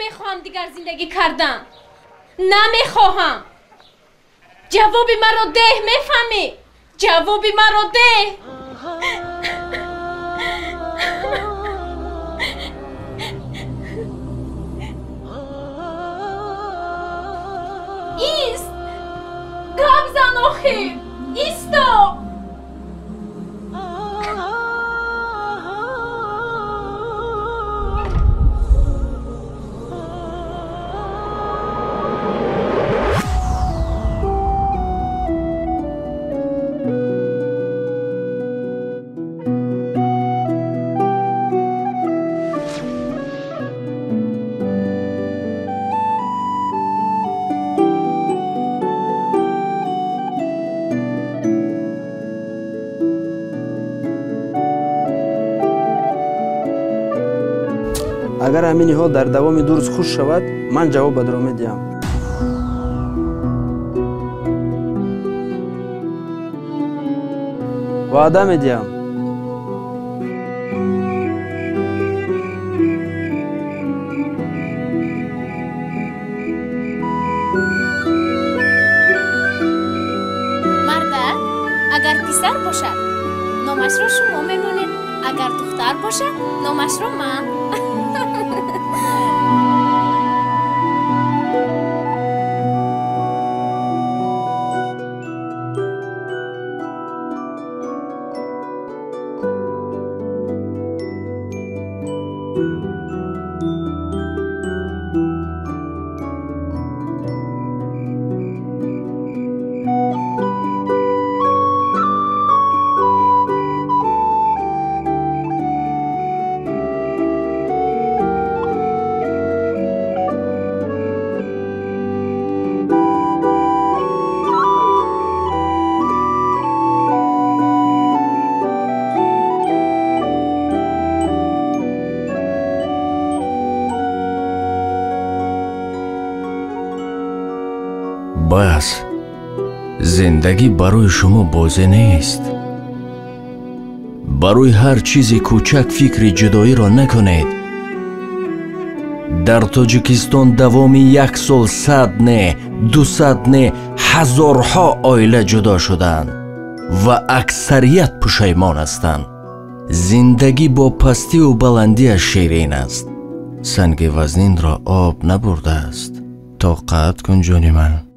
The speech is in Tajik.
Намехоҳам дигар зиндагӣ кардан. Намехоҳам. Ҷавоби маро деҳ, мефаҳмӣ? Ҷавоби маро деҳ. Ист! Гап зан охир! Исто! Агар ҳамин ниҳол дар давоми 2 рӯз хушк шавад, ман ҷавоб бадро медиҳам. Ваъда медиҳам. Марда, агар писар бошад, номашро шумо мемонед. Агар духтар бошад, номашро ман. Бас, зиндагӣ барои шумо бозӣ нест. Барои ҳар чизи кӯчак фикри ҷудоиро накунед. Дар Тоҷикистон давоми 1 сол 100 не, 200 не, ҳазорҳо оила ҷудо шуданд ва аксарият пушаймон ҳастанд. Зиндагӣ бо пастиву баландиаш ширин аст. Санги вазнинро об набурдааст. Тоқат кун, ҷони ман.